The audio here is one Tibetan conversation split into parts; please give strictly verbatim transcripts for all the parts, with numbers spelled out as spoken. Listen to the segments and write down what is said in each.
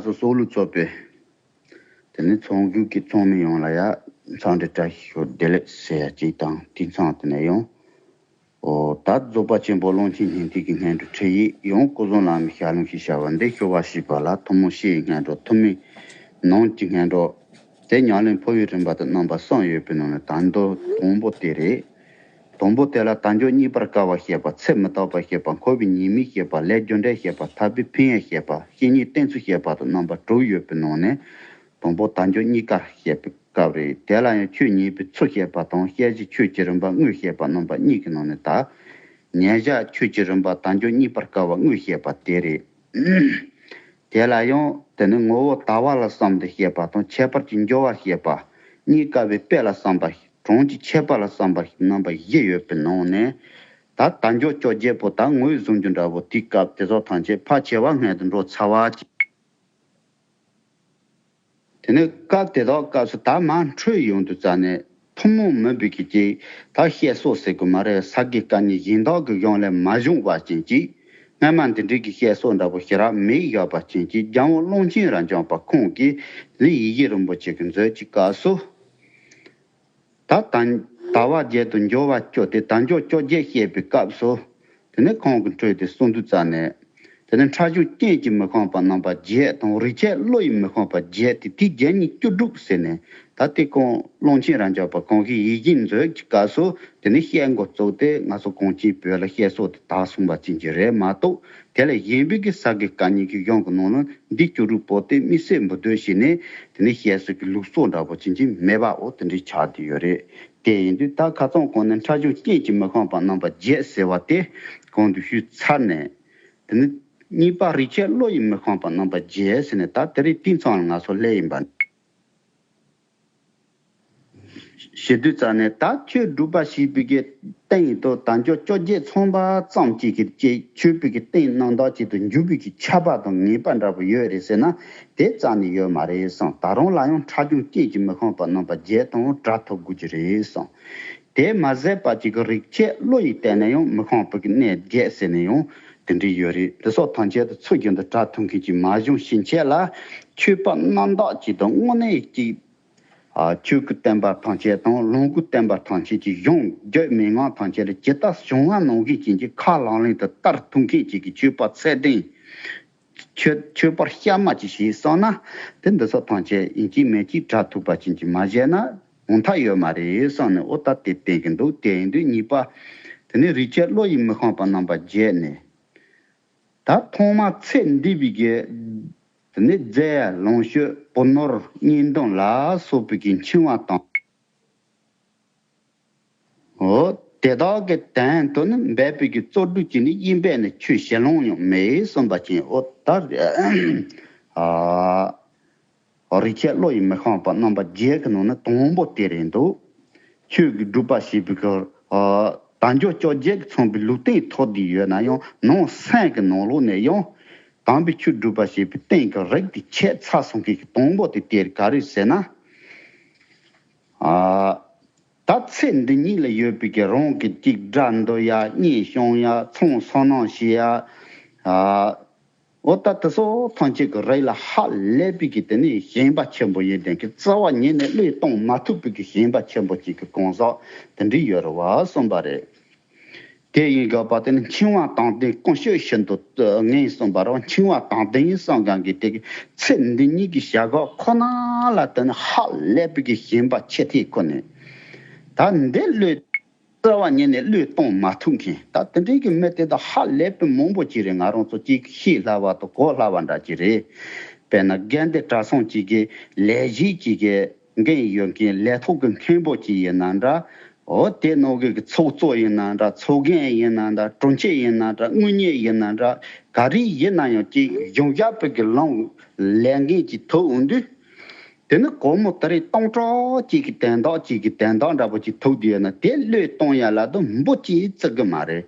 སོ་སོ་ལུ་ཚོགས་པའི་དེ་ནས་ཚོགས་འགུག་གི་ཚོགས་མི་ཡོངས་ལ་ཡ་འཚམས་འདྲི་བཀྲ་ཤིས་ཤོག་བདེ་ལེགས་ཟེར་ཡ་གཅིག་དང་དེང་སང་དེ་ནས་ཡང་། ཨོ་ད་རྫོགས་པ་ཆེན་པོ་ཀློང་ཆེན་སྙིང་ཐིག་གི་སྔོན་འགྲོ་ཁྲིད་ཡིག་ཡང་སྐུ་གསུང་ལམ་གྱི་ཞལ་ལུང་ཞེས་བྱ་བ་འདི་ཞུ་བ་ཞེས་པ་ལ་ཐུན་མོང་སྤྱིའི་སྔོན་འགྲོ། ཐུན་མིན་ནང་གི་སྔོན་འགྲོ། དེ་ཉམས་ལེན་འཕོ་བའི་རིམ་པ་དང་རྣམ་པ་གསུམ་ཡོད་པའི་ནང་ནས་ད་མདོ་དང་པོ་དེ་རེད། དང་པོ་དེ་ལ་དལ་འབྱོར་རྙེད་པར་དཀའ་བ་བཤད་པ། ཚེ་མི་རྟག་པ་བཤད་པ། འཁོར་བའི་ཉེས་དམིགས་བཤད་པ། ལས་རྒྱུ་འབྲས་བཤད་པ། ཐར་པའི་ཕན་ཡོན་བཤད་པ། བཤེས་གཉེན་བསྟེན་ཚུལ་བཤད་པ་དང་རྣམ་པ་དྲུག་ཡོད་པའི་ནང་ནས། དང་པོ་དལ་འབྱོར་རྙེད་དཀའ་བཤད་པའི་སྐབས་རེད། དེ་ལ་ཡང་ཆོས་ཉན་པའི་ཚུལ་བཤད་པ་དང་། བཤད་བྱའི་ཆོས་ཀྱི་རིམ་པ་དངོས་བཤད་པ་རྣམ་པ་གཉིས་ཀྱི་ནང་ནས་ད། ཉན་བྱ་ཆོས་ཀྱི་རིམ་པ་དལ་འབྱོར་རྙེད་པར་དཀའ་བ་དངོས་བཤད་པ་དེ་རེད། དེ་ལ་ཡང་དེ་ནི་ངོ་བོ་དལ་བ་ལ་བསམ་སྟེ་བཤད་པ་དང་། ཁྱད་པར་གྱི་འགྱུར་བ་བཤད་པ། རྙེད་དཀའ་བའི་དཔེ་ལ་བསམ་པ། གྲངས་ཀྱི་ཁྱད་པར་ལ་བསམ་པ་རྣམ་པ་བཞི་ཡོད་པའི་ནང་ནས། ད་དལ་འབྱོར་བཅོ་བརྒྱད་པོ་ད་ངོས་བཟུང་རྒྱུ་འདྲ་བོ་དེའི་སྐབས་དེ་ཚོ་ཐམས་ཅད་ཕལ་ཆེ་བ་སྔོན་དུ་འགྲོ་ཚར་བ་ཅིག་དེ་ནས་སྐབས་དེ་དག་སྐབས་སུ་ད་མར་འཕྲོས་ཡོང་དུས་ཙ་ནས་ཐུན་མོང་མིན་པའི་གི་ཅིག་ད་བཤད་སྲོལ་ཟེར་དགོས་མ་རེད། ས་དགེ་བཀའ་རྙིང་གཞན་དག་གི་གཞུང་ལས་མ་བྱུང་བ་ཅན་ཅིག་སྔ་མ་འདི་འདྲའི་གི་བཤད་སྲོལ་འདྲ་པོ་ཞེ་དྲག་མེད་བཞག་པ་ཅན་ཅིག་རྒྱལ་བ་ཀློང་ཆེན་རབ་འབྱམས་པ་ཁོང་གིས་ལི་ཡེ་ཤེས་རིན་པོ་ཆེ་གི་མཛོད་ཀྱི་སྐབས་སུ། ད་དལ་དལ་བ་བརྒྱད་དང་འབྱོར་བ་བཅུ་སྟེ་དལ་འབྱོར་བཅོ་བརྒྱད་བཤད་པའི་སྐབས་སུ། དེ་ནས་ཁོང་གི་འཕྲོས་ཏེ་གསུངས་དུས་ཙ་ནས། དེ་ནས་ཕྲ་ཞིང་རྐྱེན་གྱིས་མི་ཁོམ་པ་རྣམ་པ་བརྒྱད་དང་། རིགས་ཆད་བློ་ཡིས་མི་ཁོམ་པ་བརྒྱད་དེ་དེ་བརྒྱད་གཉིས་བཅུ་དྲུག་ཟེར་ནས། ད་དེ་ཁོང་ཀློང་ཆེན་རབ་འབྱམས་པ་ཁོང་གིས་ཡིད་བཞིན་མཛོད་ཀྱི་སྐབས་སུ་དེ་ནས་བཤད་འགོ་བཙུགས་ཏེ། ང་ཚོ་གངས་ཅན་བོད་ལ་བཤད་སྲོལ་དེ་དར་སོང་བ་ཅན་གྱི་རེད་མ་གཏོགས། དེ་ལས་གཞན་པའི་གི་ས་དགེ་བཀའ་རྙིང་གི་གཞུང་གི་ནང་ན་འདི་བཅུ་དྲུག་པོ་དེ་དམིགས་བསལ་འབུལ་འདོད་བྱས་ནས་དེ་ནས་བཤད་སྲོལ་གྱི་ལུགས་སྲོལ་འདྲ་པོ་ཅན་ཅིག་མེད་པའོ། དེ་འདྲའི་ཆགས་བསྡད་ཡོད་རེད། དེ་ཡིན་དུས་ད་ཁ་སང་གོང་ནས་ཕྲ་ཞིང་རྐྱེན་གྱིས་མི་ཁོམ་པ་རྣམ་པ་བརྒྱད་ཟེར་བ་དེ་གོང་དུ་ཞུས་ཚར་ནས། དེ་ནས་གཉིས་པ་རིགས་ཆད་བློ་ཡིས་མི་ཁོམ་པ་རྣམ་པ་བརྒྱད་ཟེར་ནས་ད་དེ་རིང་དེང་སང་ང་ཚོ་སླེབས་ཡིན་པ། བྱེད་དུས་ཙ་ནས་ད་ཆོས་སྒྲུབ་པ་བྱེད་པའི་གི་སྟེང་དུ་དལ་འབྱོར་བཅོ་བརྒྱད་ཚང་པ་ཙམ་གཅིག་གིས་ཅིག་ཆོས་པའི་གི་སྟེང་རྣམ་དག་ཅིག་ཏུ་འགྱུར་བའི་གི་ཆད་པ་དང་ངེས་པ་འདྲ་པོ་ཡོད་རེད་ཟེར་ན། དེ་རྩ་ནས་ཡོད་མ་རེད་བསམ། ད་རུང་ལ་ཡང་ཕྲ་ཞིང་རྐྱེན་གྱིས་མི་ཁོམ་པ་རྣམ་པ་བརྒྱད་དང་བྲལ་ཐུབ་དགོས་ཀྱི་རེད་བསམ། དེ་མ་ཟད་པ་ཅིག་གི་རིགས་ཆད་བློ་ཡིས་བལྟས་ན་ཡང་མི་ཁོམ་པའི་གི་གནས་བརྒྱད་ཟེར་ནས་ཡང་དེ་འདྲ་ཡོད་རེད། དེ་སོགས་ཐམས་ཅད་དུ་ཚུལ་བཞིན་དུ་བྲལ་ཐུབ་མཁན་ཅིག་མ་བྱུང་ཕྱིན་ཆད་ལ། ཆོས་པ་རྣམ་དག་ཅིག་དང་དངོས་གནས་ཅིག་ཨ། ཆོས་ཀྱི་བསྟན་པ་ཐམས་ཅད་དང་ལོངས་སྐུའི་བསྟན་པ་ཐམས་ཅད་ཀྱི་གཞུང་བརྒྱུད་མན་ངག་ཐམས་ཅད་ལ་ཇི་ལྟར་བྱུང་བ་ནང་བཞིན་ཅན་གྱི་ཁས་ལེན་ལེན་དུ་བསྟར་ཐུབ་མཁན་ཅིག་གི་ཆོས་པ་ཚད་ལྡན། ཆོས་ཆོས་པ་གཤའ་མ་ཅིག་བྱས་སོང་ན། དེ་འདི་ཚོ་ཐམས་ཅད་ཡིན་གཅིག་མིན་གཅིག་བྲལ་ཐུབ་པ་ཅན་གྱི་མ་བྱས་ན་འོང་ཐབས་ཡོད་མ་རེད་བསམ་ནས། འོ་ད་དེ་བསྟན་གྱི་འདུག་དེ་ཡིན་དུས་གཉིས་པ། དེ་ནས་རིགས་ཆད་བློ་ཡིས་མི་ཁོམ་པ་རྣམ་པ་བརྒྱད་ནས། ད་ཐོག་མར་ཚེ་འདས་པའི་གི་དེ་ནས་རྫས་ལོངས་སྤྱོད་བུ་ནོར་གཉེན་འདུན་ལ་སོགས་པའི་གི་འཆིང་བ་དང་། འོ་དེ་དག་གི་དོན་དུ་ནི་འབད་པའི་གི་རྩོལ་སྒྲུབ་ཀྱིས་ནི་གཡེམ་པས་ནི་ཆོས་བྱིན་ལོང་ཡང་མེད་གསུངས་པ་ཅན། འོ་ད་ཨ། རིགས་ཆད་བློ་ཡིས་མི་ཁོམ་པ་རྣམ་པ་བརྒྱད་ཀྱི་ནང་ནས་དང་པོ་དེ་རེད་འདུག་ཆོས་ཀྱི་སྒྲུབ་པ་བྱེད་པའི་སྐབས། ཨ། དལ་འབྱོར་བཅོ་བརྒྱད་ཀྱིས་མཚོན་པའི་ལུགས་བསྟན་ཐོབ་བསྡད་ཡོད་ན་ཡང་ནང་སེམས་ཀྱི་ནང་ལོགས་ནས་ཡང་དམ་པའི་ཆོས་སྒྲུབ་པ་བྱེད་པའི་སྟེང་གི་རིགས་དེ་ཆད་ཚར་སོང་མཁན་གྱི་དང་པོ་དེ་དེ་ག་རེ་ཟེར་ན། ཨ། ད་ཚེ་འདི་ཉིད་ལ་ཡོད་པའི་གི་རང་གི་ཅིག་དགྲ་འདུལ་ཡ། གཉེན་སྐྱོང་ཡ། ཚོང་སོ་ནམ་བྱེད་ཡ། ཨ། འོ་ད་དེ་སོགས་ཐམས་ཅད་ཀྱི་རིགས་ལ་ཧ་ལས་པའི་གི་དེ་ནི་ཞེན་པ་ཆེན་པོ་ཡིན་ཏེ། གི་རྩ་བ་ཉིད་ནས་བློས་གཏོང་མ་ཐུབ་པའི་གི་ཞེན་པ་ཆེན་པོ་ཅིག་གི་གང་ཟག་དེ་འདྲ་ཡོད་རེད་བ་གསུངས་པ་རེད། དེ་ཡིན་དགོས་པ་དེ་ནི་འཆིང་བ་དང་ལྡན་ཀུན་སྤྱོད་ཤིན་ཏུ་ངན་གསུངས་པ་རེད། འཆིང་བ་དང་ལྡན་གསུངས་གང་གི་དེ་གི་ཚེ་འདི་ཉིད་ཀྱི་བྱ་དགའ་ཁོ་ན་ལ་དེ་ནི་ཧ་ལས་པའི་གི་ཞེན་པ་ཆེ་ཐལ་ཁོ་ནས། ད་འདི་བློས། རྩ་བ་ཉིད་ནས་བློས་གཏོང་མ་ཐུབ་མཁན། ད་དེ་འདྲའི་གི་མི་དེ་དག་ཧ་ལས་པའི་མང་པོ་ཅིག་རེད། ང་རང་ཚོ་ཅིག་ཤེས་སླ་བ་དང་གོ་སླ་བ་འདྲ་ཅིག་རེད། དཔེར་ན་དགེ་འདུན་གྲྭ་ཚང་ཅིག་གི་ལས་བྱེད་ཅིག་གི་འགན་ཡོད་མཁན། ལས་ཐོག་གི་མཁན་པོ་ཅིག་ཡིན་ན་འདྲ། འོ་དེ་ནང་གི་གི་ཚོགས་གཙོ་ཡིན་ན་འདྲ། ཚོགས་རྒན་ཡིན་ན་འདྲ། དྲུང་ཆེ་ཡིན་ན་འདྲ། དངུལ་གཉེར་ཡིན་ན་འདྲ། ག་རེ་ཡིན་ན་ཡང་ཅིག་གཞུང་ཞབས་པའི་གི་ལམ་ལས་འགན་ཅིག་ཐོབ་འོང་དུས། དེ་ནི་སྒོར་མོ་ད་རེས་སྟོང་ཕྲག་གཅིག་གི་དོན་དག་ཅིག་གི་དོན་དག་འདྲ་པོ་ཅིག་ཐུག་དུས་ཡོད་ན། དེ་བློས་གཏོང་ཡ་ལ་དུ་འབུ་ཅིག་བརྩི་གི་མ་རེད།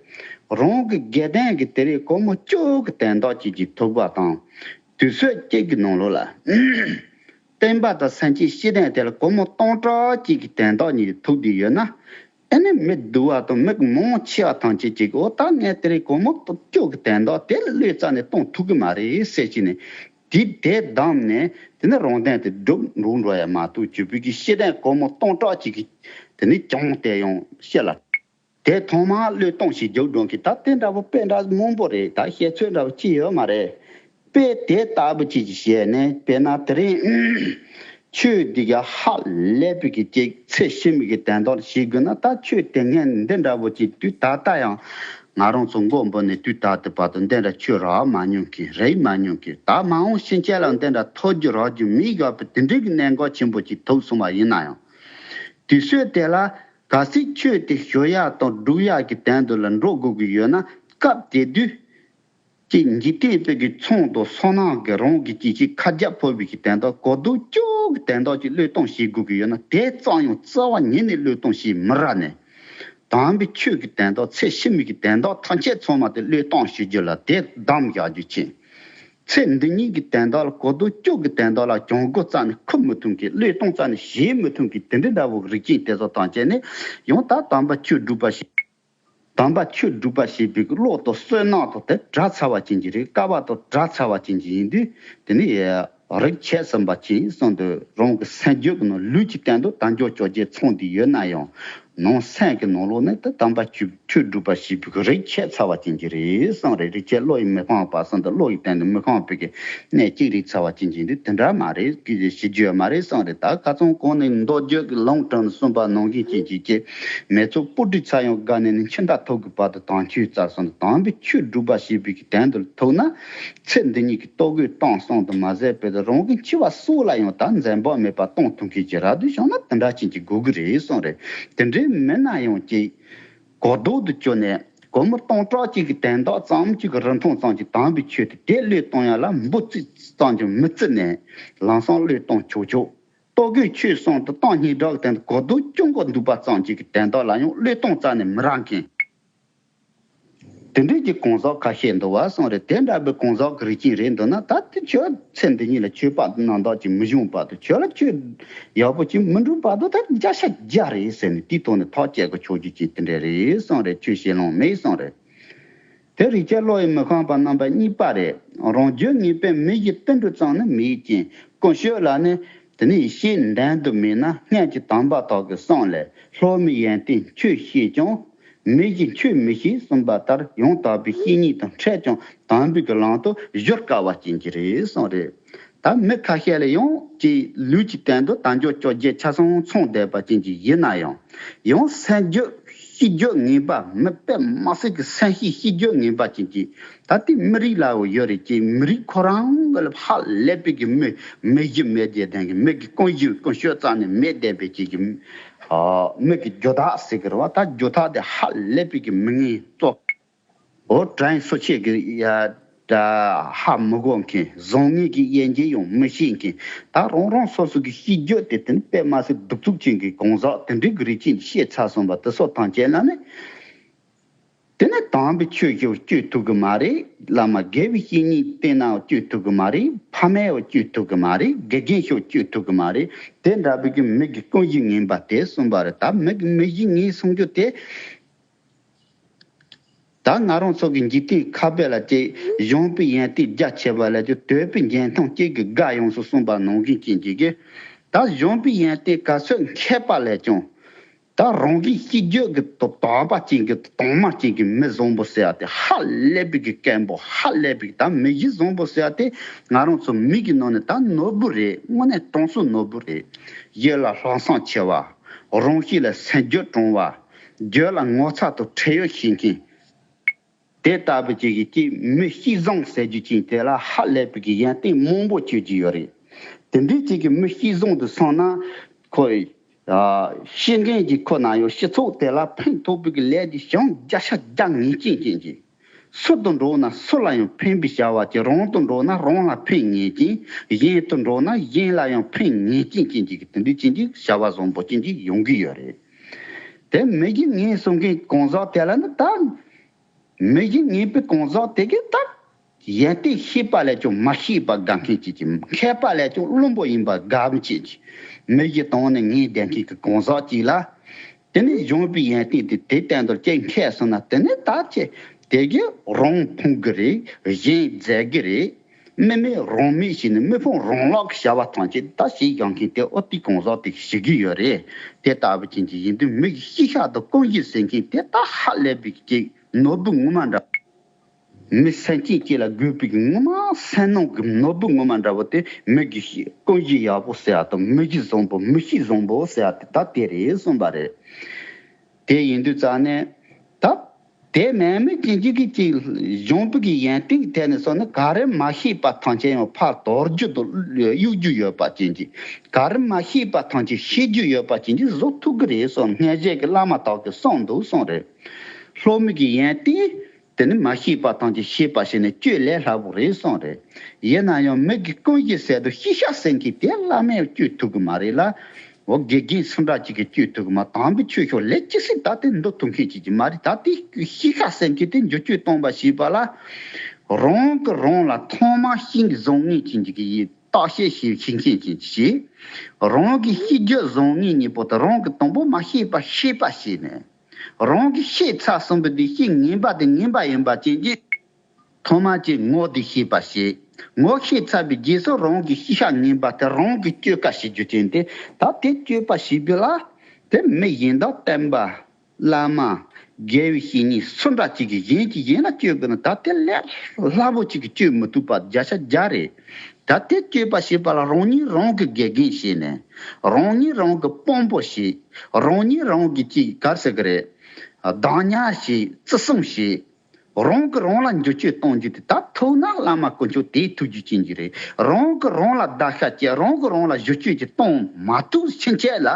རང་གི་དགེ་ལྡན་གྱི་དེ་རེས་སྒོར་མོ་བཅུ་གི་དོན་དག་ཅིག་ཅིག་ཐུག་པ་དང་། དུས་ཚོད་གཅིག་གི་ནང་ལོགས་ལ། བསྟན་པ་དང་སེམས་ཅན་སྤྱི་དོན་དེ་ལ་སྒོར་མོ་སྟོང་ཕྲག་གཅིག་གི་དོན་དག་ཉིད་ཐུག་དུས་ཡོད་ན། ཨ་ནི་མི་སྡུག་པ་དང་མི་མང་ཆེ་བ་ཐམས་ཅད་ཅིག་འོ་ད་ངས་དེ་རེས་སྒོར་མོ་བཅུ་གི་དོན་དག་དེ་ལ་བློས་རྩ་ནས་གཏོང་ཐུབ་གི་མ་རེད་ཟེར་གྱི་ནས། དེ་དེ་བསྡམས་ནས་དེ་ནས་རང་དོན་དེ་སྒྲུབ་འགྲོ་འགྲོ་ཡ་མ་གཏོགས་བརྒྱུད་པའི་གི་ཤེས་ལྡན་སྒོར་མོ་སྟོང་ཕྲག་གཅིག་གི་དེ་ནས་གྱོང་དེ་ཡང་ཤི་ལ། དེ་ཐོག་མར་བློས་གཏོང་ཞིག་རྒྱག་འགྲོ་གི། ད་དེ་འདྲ་བོ་དཔེ་འདྲ་མང་པོ་རེད། ད་བཤད་ཚོད་འདྲ་བོ་ཅི་ཡོད་མ་རེད། དཔེ་དེ་ལྟ་བུ་ཅིག་བཤད་ནས་དཔེར་ན་དེ་རིང་ཆོས་འདི་ག་ཧ་ལས་པའི་གི་ཅིག་ཚེ་ཕྱི་མའི་གི་དོན་དག་ལ་བྱེད་དགོས་ན། ད་ཆོས་དེ་སྔོན་འདི་འདྲ་བོ་ཅིག་དུས་ད་ལྟ་ཡང་ང་རང་ཚོ་མགོ་འབུར་ནས་དུས་ད་ལྟ་བར་དུ་འདི་འདྲ་ཆོས་རག་མ་མྱོང་གི་རེད་མ་མྱོང་གི། ད་མ་འོངས་ཕྱིན་ཆད་ལ་འདི་འདྲ་ཐོབ་རྒྱུ་རག་རྒྱུ་མི་ཡོད་པའི་དེ་འདྲའི་གི་གནད་འགག་ཆེན་པོ་ཅིག་ཐུག་སོང་བ་ཡིན་ན་ཡང་། དུས་ཚོད་དེ་ལ་གལ་སྲིད་ཆོས་དེ་ཞུ་ཡག་དང་སྒྲུབ་ཡག་གི་དོན་དུ་ལ་འགྲོ་དགོས་ཀྱི་ཡོད་ན། སྐབས་དེ་དུས་ཀྱི་འཇིག་རྟེན་པའི་གི་ཚོང་དང་སོ་ནག་གི་རང་གི་ཅི་ཞིག་ཁ་རྒྱ་ཕོ་བའི་གི་དོན་དག་གོ་ལྡོག་ཅོག་གི་དོན་དག་ཅིག་བློས་གཏོང་བྱེད་དགོས་ཀྱི་ཡོད་ན། དེ་ཙམ་ཡང་རྩ་བ་ཉིད་ནས་བློས་གཏོང་བྱེད་མི་རག་ནས། དམ་པའི་ཆོས་ཀྱི་དོན་དག་ཚེ་ཕྱི་མའི་གི་དོན་དག་ཐམས་ཅད་ཚང་མ་དེ་བློས་གཏོང་བྱེད་རྒྱུ་ལ་དེ་བསྡམས་བཞག་རྒྱུ་ཅན། ཚེ་འདི་ཉིད་ཀྱི་དོན་དག་ལ་གོ་ལྡོག་ཅོག་གི་དོན་དག་ལ་གྱོང་གུད་རྩ་ནས་ཁུར་མི་ཐུབ་མཁན། བློས་གཏོང་རྩ་ནས་བྱེད་མི་ཐུབ་མཁན་དེ་འདྲའི་འདྲ་བོ་རིགས་ཅན་དེ་ཚོ་ཐམས་ཅད་ནི་ཡང་ད་དམ་པ་ཆོས་སྒྲུབ་པ་ཞིག་དམ་པ་ཆོས་སྒྲུབ་པ་ཞེས་པའི་བློ་དང་བསོད་ནམས་དང་དེ་བྲལ་ཚར་བ་ཅན་གྱི་རེད། དཀའ་བ་དང་བྲལ་ཚར་བ་ཅན་གྱི་ཡིན་དུས། དེ་ནི་རིགས་ཆད་ཟིན་པ་ཅན་གསུངས་འདུག་རང་གི་སེམས་རྒྱུད་ཀྱི་ནང་ལུས་ཀྱི་སྟེང་དུ་དལ་འབྱོར་བཅོ་བརྒྱད་ཚང་བསྡད་ཡོད་ན་ཡང་། ནང་སེམས་ཀྱི་ནང་ལོགས་ནས་ད་དམ་པ་ཆོས་ཆོས་སྒྲུབ་པ་ཞེས་པའི་རིགས་ཆད་ཚར་བ་ཅན་གྱི་རེད་གསུངས་རེད། རིགས་ཆད་བློ་ཡིས་མི་ཕམ་པ་གསུངས་འདུག་བློ་ཡི་སྟེང་དུ་མི་ཕམ་པའི་གི་གནས་གཅིག་རེད་ཚར་བ་ཅན་གྱི་འདུག་དེ་འདྲ་མ་རེད། ཞེས་བརྗོད་མ་རེད་གསུངས་རེད། ད་ཁ་སང་གོང་ནས་མདོ་རྒྱུད་ཀྱི་ལུང་དྲངས་ནས་གསུངས་པ་ནང་བཞིན་ཅན་གྱི་ཀྱི་མེ་ཚོགས་སྤུ་གྲི་ཚར་ཡང་དགའ་ནས་ནི། འཆི་བདག་ཐུག་གི་བར་དུ་དམ་ཆོས་བཙལ་གསུངས་འདུག་དམ་པའི་ཆོས་སྒྲུབ་པ་ཞེས་པའི་གི་དོན་དུ་ཐུག་ན། ཚེ་འདི་ཉིད་ཀྱི་ལྟོ་གོས་གཏོང་གསུངས་དུ་མ་ཟད་པའི་རང་གི་འཆི་བ་སྲོག་ལ་ཡང་ད་འཛེམ་བག་མེད་པར་གཏོང་ཐུབ་མཁན་གྱི་རབ་ཏུ་བྱུང་ན་དེ་འདྲ་ཅན་གྱི་དགོས་ཀྱི་རེད་གསུངས་རེད། དེ་འདྲའི་མིན་ན་ཡང་ཀྱི་གོ་ལྡོག་ཏུ་གྱུར་ནས་སྒོར་མོ་སྟོང་ཕྲག་གཅིག་གི་དོན་དག་ཙམ་གཅིག་གི་རིན་ཐང་ཙམ་གྱི་དམ་པའི་ཆོས་དེ་དེ་བློས་གཏོང་ཡ་ལ་འབུ་ཙིག་ཙམ་གྱི་མི་བརྩི་ནས་ལམ་སང་བློས་གཏོང་ཆོག་ཆོག་ལྟོ་གོས་ཆོས་གསུམ་དང་གཏམ་སྙན་གྲགས་ཀྱི་དོན་དུ་གོ་ལྡོག་ཅུང་གོ་འདུག་པ་ཙམ་གཅིག་གི་དོན་དག་ལ་ཡང་བློས་གཏོང་རྩ་ནས་མི་རག་མཁན། དེ་འདྲའི་གི་གང་ཟག་ཁ་ཤས་འདུག་བ་གསུངས་རེད། དེ་འདྲ་བའི་གང་ཟག་གི་རིགས་ཅན་རེད་འདུག་ན། ད་དེ་ཁྱོད་ཚེ་འདི་ཉིད་ལ་ཆོས་པ་རྣམ་དག་ཅིག་མི་བྱུང་བར་དུ། ཁྱོད་ལ་ཆོས་ཡག་པོ་ཅིག་མི་འགྲུབ་བར་དུ་ད་བརྒྱ་ཆ་བརྒྱ་རེད་ཟེར་ནས་དེའི་ཐོག་ནས་ཐག་བཅད་དགོས་ཆོག་རྒྱུ་ཅིག་དེ་འདྲ་རེད་གསུངས་རེད། ཆོས་བཤད་ལོང་མེད་གསུངས་རེད། དེ་རིགས་ཆད་བློ་ཡིས་མི་ཕམ་པ་རྣམ་པ་གཉིས་པ་རེད། རང་རྒྱུད་ངེས་པའི་མི་གཞི་ཏིལ་འབྲུ་ཙམ་ནི་མེད་ཅིང་། ཀུན་སྤྱོད་ལ་ནི་དེ་ནི་ཤེས་ལྡན་དུ་མེད་ན། སྔོན་གྱི་དམ་པ་དག་གི་གསུང་ལས། སློབ་མའི་ཡོན་ཏན་ཆོས་ཤེས་ཀྱང་། མི་གཞི་ཆོས་མི་ཤེས་གསུངས་པ་ལྟར། ཡང་དག་པའི་བཤེས་གཉེན་དང་འཕྲད་ཀྱང་། དམ་པའི་གི་ལམ་དུ་གཞོལ་དཀའ་བ་ཅན་གྱི་རེད་གསུངས་རེད། ད་མི་ཁ་ཤས་ལ་ཡང་ཅིག་ལུས་ཀྱི་སྟེང་དུ་དལ་འབྱོར་བཅོ་བརྒྱད་ཆ་ཚང་ཚང་བསྡད་པ་ཅན་གྱི་ཡིན་ན་ཡང་། ཡང་སེམས་རྒྱུད་ཤེས་རྒྱུད་ངན་པ། མི་དཔེ་མ་སྲིད་ཀྱི་སེམས་ཤེས་ཤེས་རྒྱུད་ངན་པ་ཅན་གྱི། ད་ལྟའི་མི་རིགས་ལ་ཡོད་རེད་ཅེས། མི་རིགས་ཁོ་རང་གི་ལ་ཧ་ལས་པའི་གི་མི་མི་གཞི་མེད་བསྡད་མཁན་གྱི། མི་གི་ཀུན་གཞི་ཀུན་སྤྱོད་རྩ་ནས་མེད་བསྡད་པའི་ཅིག་གི་ཨ་མི་གི་རྒྱུ་དག་ཟེར་གི་རེད་བ། ད་རྒྱུ་དག་དེ་ཧ་ལས་པའི་གི་མི་ངན་གཙོ། འོ་དྲན་སོ་ཆེ་གི་ཡ་ད་ཧ་མི་གོ་མཁན། བཟང་ངན་གྱི་དབྱེ་འབྱེད་ཡང་མི་ཤེས་མཁན། ད་རང་རང་སོ་སོ་གི་ཤེས་རྒྱུད་དེ་དེ་ནི་དཔེ་མ་སྲིད་གདུག་རྩུབ་ཅན་གྱི་གང་ཟག་དེ་འདྲའི་གི་རིགས་ཅན་ཤེས་ཚར་སོང་བ་དེ་སོགས་ཐམས་ཅད་ལ་ནི། དེ་ནི་དམ་པའི་ཆོས་ཤོག་བཅོས་ཐུབ་གི་མ་རེད། བླ་མ་དགེ་བའི་བཤེས་གཉེན་བསྟེན་ནའང་བཅོས་ཐུབ་གི་མ་རེད། ཕ་མའང་བཅོས་ཐུབ་གི་མ་རེད། དགེ་རྒན་ཤོག་བཅོས་ཐུབ་གི་མ་རེད། དེ་འདྲ་བའི་གི་མི་གི་ཀུན་གཞི་ངན་པ་དེ་གསུངས་པ་རེད། ད་མི་གི་མི་གཞི་ངན་གསུང་རྒྱུ་དེ། ད་ང་རང་ཚོ་གི་འཇིག་རྟེན་ཁ་དཔེ་ལ་ཅིག་གཞོན་པའི་ཡོན་ཏན་རྒྱ་ཆེ་བ་ལས་ཀྱང་དོད་པའི་འགྱེད་ཐང་གཅིག་གི་དགའ་ཡོངས་སུ་གསུངས་པ་ནང་བཞིན་ཅན་གྱི་གི། ད་གཞོན་པའི་ཡོན་ཏན་ག་ཚོད་མཁས་པ་ལས་ཀྱང་། ད་རང་གི་ཤེས་རྒྱུད་ཀྱི་དོ་དམ་པ་ཅན་གྱི་དྭངས་མ་ཅན་གྱི་མི་བཟང་པོ་ཟེར་ཡ་དེ་ཧ་ལས་པའི་གི་སྐད་འབོད། ཧ་ལས་པའི་གི་ད་མི་གཞི་བཟང་པོ་ཟེར་ཡ་དེ་ང་རང་ཚོ་མི་གི་ནང་ནས་ད་ནོར་བུ་རེད། དངོས་གནས་དྲང་གནས་ནོར་བུ་རེད། ཡིད་ལ་ལྷག་བསམ་ཆེ་བ། རང་གཤིས་ལ་སེམས་རྒྱུད་དྲང་བ། རྒྱུད་ལ་ངོ་ཚ་དང་ཁྲེལ་ཡོད་ཤེས་མཁན། དེ་ལྟ་བུ་ཅིག་གིས་ཀྱི་མི་གཤིས་བཟང་ཟེར་རྒྱུ་ཅིག་དེ་ལ་ཧ་ལས་པའི་གི་ཡོན་ཏན་མང་པོ་སྤྱོད་ཀྱི་ཡོད་རེད། དེ་འདྲའི་ཅིག་གི་མི་གཤིས་བཟང་དུ་སོང་ན་ཁོ་ཨ་ཤེས་མཁན་གྱི་ཁོ་ན་ཡང་སྤྱི་ཚོགས་དེ་ལ་ཕན་ཐོགས་པའི་གི་ལས་ཀྱི་ཞང་བརྒྱ་ཆ་བརྒྱ་ངེས་ཅན་ཅན་གྱི། སུ་དང་འགྲོགས་ན་སུ་ལ་ཡང་ཕན་པའི་བྱ་བ་ཅིག་རང་དང་འགྲོགས་ན་རང་ལ་ཕན་ངེས་ཅན། གཞན་དང་འགྲོགས་ན་གཞན་ལ་ཡང་ཕན་ངེས་ཅན་ཅན་གྱི་དེ་འདྲའི་ཅན་གྱི་བྱ་བ་བཟང་པོ་ཅན་གྱི་ཡོང་གི་ཡོད་རེད། དེ་མི་གཞི་ངན་གསུང་མཁན་གང་ཟག་དེ་ལ་ནི་ད། མི་གཞི་ངན་པའི་གང་ཟག་དེ་གིས་ད་ཡོན་ཏན་ཤེས་པ་ལས་ཀྱང་མ་ཤེས་པ་དགའ་མཁན་ཅིག་གིས། མཁས་པ་ལས་ཀྱང་བླུན་པོ་ཡིན་པ་དགའ་མཁན་ཅིག་གིས། མི་གཞི་དོན་ནི་ངན་བསྡད་མཁན་གྱི་གང་ཟག་ཅིག་ལ། དེ་ནི་གཞོན་པའི་ཡོན་ཏན་དེ་དེ་སྟེང་དུ་ཅིག་མཁས་སོང་ན། དེ་ནི་ད་ཅི་དེ་གིས་རང་ཕོང་གི་རེད། གཞན་རྫས་ཀྱི་རེད། མི་མེད་རང་མེད་བྱས་ནས་མི་ཕམ་རང་ལག་གི་བྱ་བ་ཐམས་ཅད་ད་བྱེད་ཡག་མཁན་དེ་ཨོ་དེ་གང་ཟག་དེ་ཞིག་གི་ཡོད་རེད། དེ་ལྟ་བུ་ཅན་གྱི་ཡིན་དུས་མི་གི་ཤེས་བྱ་དང་ཀུན་གཞི་ཟེར་མཁན་དེ་ད་ཧ་ལས་པའི་ཅིག་ནོར་བུ་ངོ་མ་འདྲ། མི་སེམས་ཅན་གཅིག་ལ་དགོས་པའི་ངོ་མ་སེམས་ནང་གི་ནོར་བུ་ངོ་མ་འདྲ་བོ་དེ་མི་གི་ཀུན་གཞི་ཡག་པོ་ཟེར་ཡ་དང་མི་གཞི་བཟང་པོ་མི་གཤིས་བཟང་པོ་ཟེར་ཡ་དེ་ད་དེ་རེད་གསུངས་པ་རེད། དེ་ཡིན་དུས་ཙང་ནས་ད་དེ་མེད་མི་ཅན་གཅིག་གིས་ཅིག་གཞུང་པོ་གི་ཡོན་ཏན་གྱི་ཐད་ནས་སོང་ན་ག་རེ་མ་ཤེས་པ་ཐམས་ཅད་ཡང་ཕར་དོར་རྒྱུ་དང་གཡུག་རྒྱུ་ཡོད་པ་ཅན་གྱིས་ག་རེ་མ་ཤེས་པ་ཐམས་ཅད་ཤེས་རྒྱུ་ཡོད་པ་ཅན་གྱིས་བཟོ་ཐུབ་ཀྱི་རེད་གསུངས། སྔོན་བྱས་ཀྱི་བླ་མ་དག་གིས་གསུངས་འདུག་གསུངས་རེད། སློབ་མའི་གི་ཡོན་ཏན་དེ་ནི་མ་ཤེས་པ་ཐམས་ཅད་ཤེས་པ་བྱས་ནས་བཅོས་ལས་སླ་པོ་རེད་གསུངས་རེད། ཡིན་ན་ཡང་མི་གི་ཀུན་གཞི་ཟེར་དུས་ཤེས་བྱ་ཟེར་མཁན་དེ་བླ་མས་བཅོས་ཐུབ་ཀྱི་མ་རེད་ལ། འོ་དགེ་རྒན་སུ་འདྲ་ཅིག་གིས་བཅོས་ཐུབ་ཀྱི་མ། དམ་པའི་ཆོས་ཕྱོགས་ལས་ཅི་སྲིད་ད་དེ་འདུལ་ཐུབ་མཁན་ཅིག་ཅིག་མ་རེད། ད་དེ་ཤེས་བྱ་ཟེར་མཁན་དེ་འགྱུར་བཅོས་གཏོང་བ་ཞེས་པ་ལ། རང་གིས་རང་ལ་ཐོག་མར་ཤེས་ཀྱི་བཟང་ངན་ཅན་གྱི་ཡིད་བརྟག་དཔྱད་བྱེད་ཤེས་མཁན་ཅན་ཅིག་བྱེད། རང་གིས་ཤེས་རྒྱུ་བཟང་ངན་གཉིས་པོ་དེ་རང་གིས་དང་པོ་མ་ཤེས་པ་ཤེས་པ་བྱས་ནས། རང་གིས་ཤེས་ཚར་སོང་བའི་དེ་ཤེས་ངན་པ་དེ་ངན་པ་ཡིན་པ་ཅན་གྱི། ཐོག་མར་གྱི་ངོ་དེ་ཤེས་པ་ཞིག་ངོ་ཤེས་ཚར་བའི་རྗེས་སུ་རང་གི་ཤེས་བྱ་ངན་པ་དེ་རང་གིས་བཅོས་ཀ་བྱེད་རྒྱུ་ཅན་དེ། ད་དེ་བཅོས་པ་བྱེད་པ་ལ། དེ་མི་གཞན་དག་བསྟན་པ། བླ་མ། དགེ་བའི་བཤེས་གཉེན་སུ་འདྲ་ཅིག་གིས་གཞན་གྱིས་གཞན་ལ་བཅོས་དགོས་ན་ད་དེ་ལས་སླ་པོ་ཅིག་གིས་བཅོས་མི་ཐུབ་པ་བརྒྱ་ཆ་བརྒྱ་རེད། ད་དེ་བཅོས་པ་བྱེད་པ་ལ་རང་ཉིད་རང་གི་དགེ་རྒན་བྱས་ནས། རང་ཉིད་རང་གི་དཔོན་པོ་བྱས། རང་ཉིད་རང་གི་ཅིག་ག་རེ་ཟེར་གི་རེད། བདག་ཉར་བྱས། བརྩི་སྲུང་བྱས། རང་གིས་རང་ལ་འགྱུར་བཅོས་གཏོང་རྒྱུ་དེ་ད་ཐུག་ན་བླ་མ་དཀོན་མཆོག་དེས་ཐུགས་རྒྱུད་ཅན་གྱི་རེད། རང་གིས་རང་ལ་བརྡར་ཤ་བཅད། རང་གིས་རང་ལ་འགྱུར་བཅོས་ཅིག་གཏོང་མ་ཐུབ་ཕྱིན་ཆད་ལ།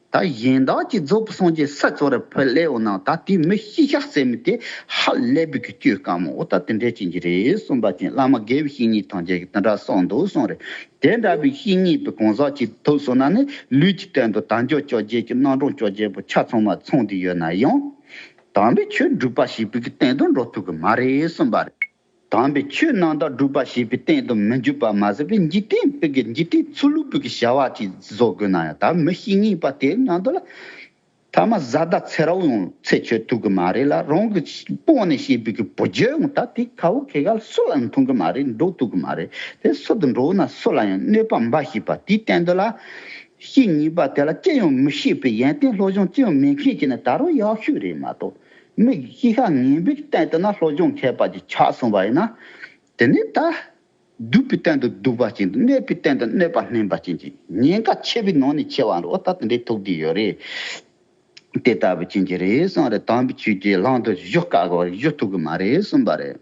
ད་གཞན་དག་གི་རྫོགས་པའི་སངས་རྒྱས་སུ་ཚོགས་རེ་ཕུལ་སླེབས་འོང་ན་ད་དེ་མི་ཤེས་བྱ་ཟེར་མི་དེ་ཧ་ལས་པའི་གི་བཅོས་དཀའ་མོ། འོ་ད་དེ་འདྲས་ཅན་གྱི་རེད་གསུངས་པ་ཅན། བླ་མ་དགེ་བའི་བཤེས་གཉེན་ཐམས་ཅད་ཀྱིས་དེ་འདྲ་གསུངས་འདུག་གསུངས་རེད། དེ་འདྲ་བའི་བཤེས་གཉེན་པའི་གང་ཟག་ཅིག་ཐུག་སོང་ན་ནི་ལུས་ཀྱི་སྟེང་དུ་དལ་འབྱོར་བཅོ་བརྒྱད་ཀྱི་རྣམ་གྲངས་བཅོ་བརྒྱད་པོ་ཆ་ཚང་མ་ཚང་དེ་ཡོད་ན་ཡང་། དམ་པའི་ཆོས་སྒྲུབ་པ་ཞེས་པའི་གི་སྟེང་དུ་འགྲོ་ཐུབ་ཀྱི་མ་རེད་གསུངས་པ་རེད། དམ་པའི་ཆོས་རྣམ་དག་སྒྲུབ་པ་ཞེས་པའི་སྟེང་དུ་མི་འཇུག་པ་མ་ཟད་པའི་འཇིག་རྟེན་པའི་གི་འཇིག་རྟེན་ཚུལ་ལུགས་པའི་གི་བྱ་བ་ཅིག་བཟོ་དགོས་ན་ཡང་ད་མི་ཤེས་ངེས་པ་དེ་ནང་དུ་ལ། ཐ་མ་བཟའ་ཟླ་ཚེ་རབས་ཡང་ཚེ་ཆོད་ཐུབ་ཀྱི་མ་རེད་ལ། རང་གི་སྤོང་ནས་བྱས་པའི་གི་བུ་རྒྱུད་ཡང་ད་དེ་ཁ་བོ་ཁེ་གལ་སུ་ལ་མཐུན་གྱི་མ་རེད། འགྲོ་ཐུབ་ཀྱི་མ་རེད། དེ་སུ་དང་འགྲོ་ན་སུ་ལ་ཡང་གནོད་པ་འབའ་ཞིག་པ་དེའི་སྟེང་དུ་ལ། ཤེས་ངེས་པ་དེ་ལ་ཅི་ཡང་མི་ཤེས་པའི་ཡོན་ཏན་སློབ་སྦྱོང་ཅི་ཡང་མེད་མཁན་གྱི་ནི་ད་རུང་ཡག་ཤོས་རེད་མ་གཏོགས། མི་ཤེས་ཤ་ངན་པའི་སྟེང་དུ་ན་སློབ་སྦྱོང་མཁས་པ་ཅིག་ཆགས་སོང་བ་ཡིན་ན། དེ་ནི་ད། སྡུག་པའི་སྟེང་དུ་སྡུག་པ་ཅན་དང་གནོད་པའི་སྟེང་དུ་གནོད་པ་སྣོན་པ་ཅན་གྱི་ཉེན་ཁ་ཆེ་བའི་ནང་ནས་ཆེ་བ་རེད། འོ་ད་དེ་འདྲའི་ཐུག་བསྡད་ཡོད་རེད། དེ་ལྟ་བུ་ཅན་གྱི་རེད་གསུངས་རེད། དམ་པའི་ཆོས་ཀྱི་ལམ་དུ་གཞོལ་དཀའ་གོ་གཞོལ་ཐུབ་ཀྱི་མ་རེད་གསུངས་པ་རེད།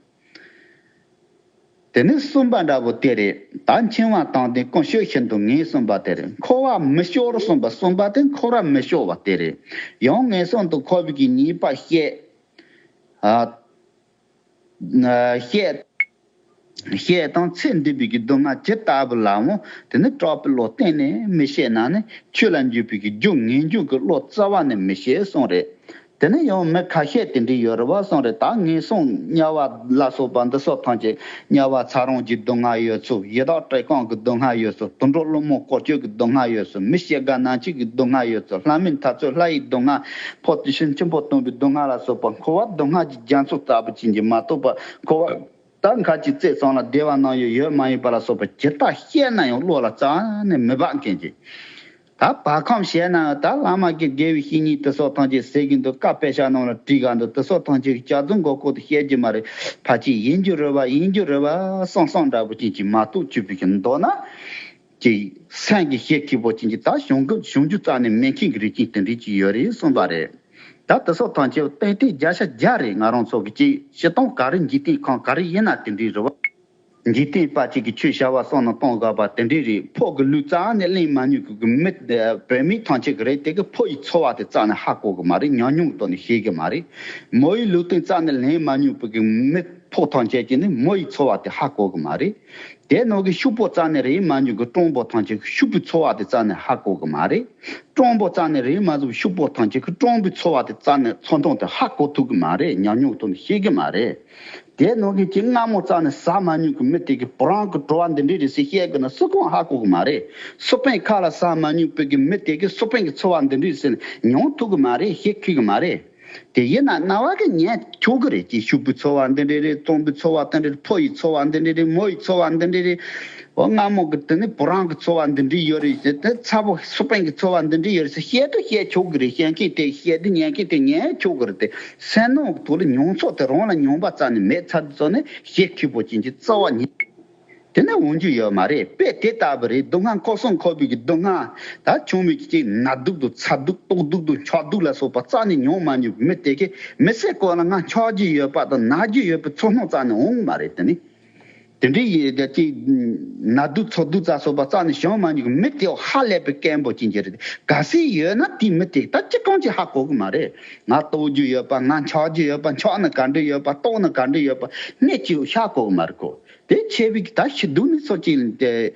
དེ་ནས་གསུམ་པ་འདྲ་པོ་དེ་རེད། ད་འཆིང་བ་དང་ལྡན་ཀུན་སྤྱོད་བཞིན་དུ་ངེས་གསུངས་པ་དེ་རེད། འཁོར་བ་མི་སྐྱོར་གསུངས་པ། གསུམ་པ་དེ་འཁོར་བ་མི་སྐྱོར་བ་དེ་རེད། ཡང་ངན་སོང་དུ་འཁོར་བའི་གི་ཉེས་པ་བཤད། ཨ། བཤད། བཤད་དང་ཚེ་འདི་པའི་གི་སྡུག་བསྔལ་ཇི་ལྟ་བུ་ལའང་དེ་ནི་སྐྲག་པའི་བློ་གཏན་ནས་མི་བཤད་ན་ནི་ཆོས་ལ་འཇུག་པའི་གི་རྒྱུ་ངེས་འབྱུང་གི་བློ་རྩ་བ་ནས་མི་བཤད་གསུངས་རེད། དེ་ནི་ཡང་མི་ཁ་ཤས་དེ་འདྲའི་ཡོད་རེད་བ་གསུངས་རེད། ད་ངན་སོང་དམྱལ་བ་ལ་སོགས་པ་འདི་སོགས་ཐམས་ཅད་དམྱལ་བ་ཚ་གྲང་གི་སྡུག་བསྔལ་ཡོད་ཚུལ། ཡི་དྭགས་བཀྲེས་སྐོམ་གི་སྡུག་བསྔལ་ཡོད་ཚུལ། དུད་འགྲོ་ཀླུ་དམག་བཀོལ་སྤྱོད་ཀྱི་སྡུག་བསྔལ་ཡོད་ཚུལ། མི་སྐྱེ་རྒ་ན་འཆི་གི་སྡུག་བསྔལ་ཡོད་ཚུལ། ལྷ་མིན་འཐབ་རྩོད་ལྷ་ཡི་སྡུག་བསྔལ། ཕོ་དེ་བཞིན་ཁྱིམ་པོ་སྟོན་པའི་སྡུག་བསྔལ་ལ་སོགས་པ་འཁོར་བ་སྡུག་བསྔལ་གྱི་རྒྱ་མཚོ་ལྟ་བུ་ཅན་གྱི་མ་གཏོགས་པ་འཁོར་བ་ད་མཁའ་སྤྱོད་རྩེ་གསུམ་ལ་བདེ་བ་ནམ་ཡང་ཡོད་མ་ཡིན་པ་ལ་སོགས་པ་ཇི་ལྟར་བཤད་ན་ཡང་བློ་ལ་རྩ་ནས་མི་འབབ་མཁན་གྱི། ད་བར་ཁམས་བཤད་ན་ད་བླ་མ་གི་དགེ་བའི་བཤེས་གཉེན་དེ་སོགས་ཐམས་ཅད་ཟེར་གྱི་འདུག་བཀའ་དཔེ་ཆ་ནང་ལ་བྲིས་ག་འདུག་དེ་སོགས་ཐམས་ཅད་ཀྱི་ལྕགས་རྫུན་མགོ་སྐོར་དུ་བཤད་རྒྱུ་མ་རེད། ཕལ་ཆེར་ཡིན་རྒྱུ་རེད་བ་ཡིན་རྒྱུ་རེད་བ་བསམ་བསམ་འདྲ་པོ་ཅན་གྱི་མ་གཏོགས་བཅུ་པའི་གི་མདོར་ན། ཀྱི་སེམས་ཀྱི་ཤེས་མཁས་པོ་ཅན་གྱི་ད་གཞུང་གི་གཞུང་རྒྱུ་རྩ་ནས་མེད་མཁན་གྱི་རིགས་ཅན་དེ་འདྲས་ཅིག་ཡོད་རེད་གསུངས་པ་རེད། ད་དེ་སོགས་ཐམས་ཅད་ཏན་ཏན་བརྒྱ་ཆ་བརྒྱ་རེད། ང་རང་ཚོ་གི་ཅིག་སྤྱིར་བཏང་ག་རེ་འཇིག་རྟེན་ཁམས་ག་རེ་ཡིན་ན་དེ་འདྲས་རེད་བ། འཇིག་རྟེན་པ་ཅིག་གི་ཆོས་བྱ་བ་བསམ་བློ་གཏོང་དགོས་པ་དེ་འདྲས་རེད། ཕོ་གི་ལུས་རྩ་ནས་གླེང་མ་མྱོང་གི་མི། བུད་མེད་ཐམས་ཅད་ཀྱི་རེད། དེ་གི་ཕོ་ཡི་ཚོར་བ་དེ་རྩ་ནས་ཧ་གོ་གི་མ་རེད། ཉམས་མྱོང་གི་ཐོག་ནས་ཤེས་གི་མ་རེད། མོ་ཡི་ལུས་རྟེན་རྩ་ནས་ལེན་མ་མྱོང་བའི་གི་མི་ཕོ་ཐམས་ཅད་ཀྱིས་ནི་མོ་ཡི་ཚོར་བ་དེ་ཧ་གོ་གི་མ་རེད། དེ་ནང་གི་ཕྱུག་པོ་རྩ་ནས་རེད་མ་མྱོང་གི་སྤྲང་པོ་ཐམས་ཅད་ཀྱིས་ཕྱུག་པོའི་ཚོར་བ་དེ་རྩ་ནས་ཧ་གོ་གི་མ་རེད། སྤྲང་པོ་རྩ་ནས་རེད་མ་མྱོང་གི་ཕྱུག་པོ་ཐམས་ཅད་ཀྱིས་སྤྲང་པོའི་ཚོར་བ་དེ་རྩ་ནས་ཚོར་སྣང་དེ་ཧ་གོ་ཐུབ་གི་མ་རེད། ཉམས་མྱོང་གི་ཐོག་ནས་ཤེས་གི་མ་རེད། དེ་ནང་གི་ཅིག་རྔ་མོང་རྩ་ནས་ཟ་མ་མྱོང་གི་མི་དེ་གིས་བུ་རམ་གྱི་བྲོ་བ་འདི་འདྲས་རེད་ཟེར་བཤད་དགོས་ན་སུ་གང་ཧ་གོ་གི་མ་རེད། སུ་སྤེན་ཁ་ལ་ཟ་མ་མྱོང་བའི་གི་མི་དེ་གིས་སུ་སྤེན་གྱི་ཚོར་བ་འདི་འདྲས་ཟེར་ནས་མྱོང་ཐུབ་གི་མ་རེད། ཤེས་ཁུལ་གི་མ་རེད། དེ་ཡིན་ན་རྣ་བ་གི་ཉན་ཆོག་གི་རེད། ཅིག་ཕྱུག་པོའི་འཚོ་བ་འདི་འདྲ་རེད། རྩོམ་པའི་འཚོ་བ་འདི་འདྲ་རེད། ཕོ་ཡི་འཚོ་བ་འདི་འདྲ་རེད། མོ་ཡི་འཚོ་བ་འདི་འདྲ་རེད། འོ་སྔ་མོ་གི་དེ་ནི་བུ་རང་གི་འཚོ་བ་འདི་འདྲ་ཡོད་རེད་ཟེར། དེ་ཚ་བོ་སུ་པན་གི་འཚོ་བ་འདི་འདྲ་ཡོད་རེད་ཟེར། བཤད་དུ་བཤད་ཆོག་གི་རེད། བཤད་མཁན་དེ་བཤད་དུ་ཉན་མཁན་དེ་ཉན་ཆོག་གི་རེད། དེ་སེམས་ནང་གི་ཐོག་ལ་མྱོང་ཚོར་དེ་རང་ལ་མྱོང་བ་རྩ་ནས་མེད་ཚར་དུས་ཙམ་ནས་བཤད་མཁས་པོ་ཅན་གྱི་རྩ་བ་ཉིད། དེ་ནི་འོང་རྒྱུ་ཡོད་མ་རེད། དཔེ་དེ་ལྟ་བུ་རེད། སྡུག་བསྔལ་འཁོར་གསུམ་འཁོར་བའི་གི་སྡུག་བསྔལ། ད་ཆུང་མའི་གི་ཅིག་ན་སྡུག་དང་ཚ་སྡུག་ལྟོགས་སྡུག་དང་འཁྱག་སྡུག་ལ་སོགས་པ་རྩ་ནས་མྱོང་མ་མྱོང་གི་མི་དེ་གི་མི་ཚེ་སྐོར་ལ་ང་འཁྱག་རྒྱུ་ཡོད་པ་དང་ན་རྒྱུ་ཡོད་པའི་ཚོར་སྣང་རྩ་ནས་འོང་མ་རེད། དེ་ནི་དེ་འདྲའི་ཡི་དེ་ཅིག་ན་སྡུག་ཚ་སྡུག་ཙམ་སོགས་པ་རྩ་ནས་བྱུང་མ་མྱོང་གི་མི་དེ་ཧ་ལས་པའི་སྐད་འབོད་ཅན་གྱི་རེད། གལ་སྲིད་ཡོད་ན་དེའི་མི་དེ་ད་ཅི་གང་ཅི་ཧ་གོ་གི་མ་རེད། ང་ལྟོགས་རྒྱུ་ཡོད་པ། ང་འཁྱག་རྒྱུ་ཡོད་པ། འཁྱག་ན་ག་འདྲ་ཡོད་པ། ལྟོགས་ན་ག་འདྲ་ཡོད་པ་སྨྲས་ཀྱི་ཧ་གོ་གི་མ་རེད་ཁོ། དེ་ཆེ་བའི་ད་ཤི་སྡུག་ནི་ཚོ་ཅིག་དེ་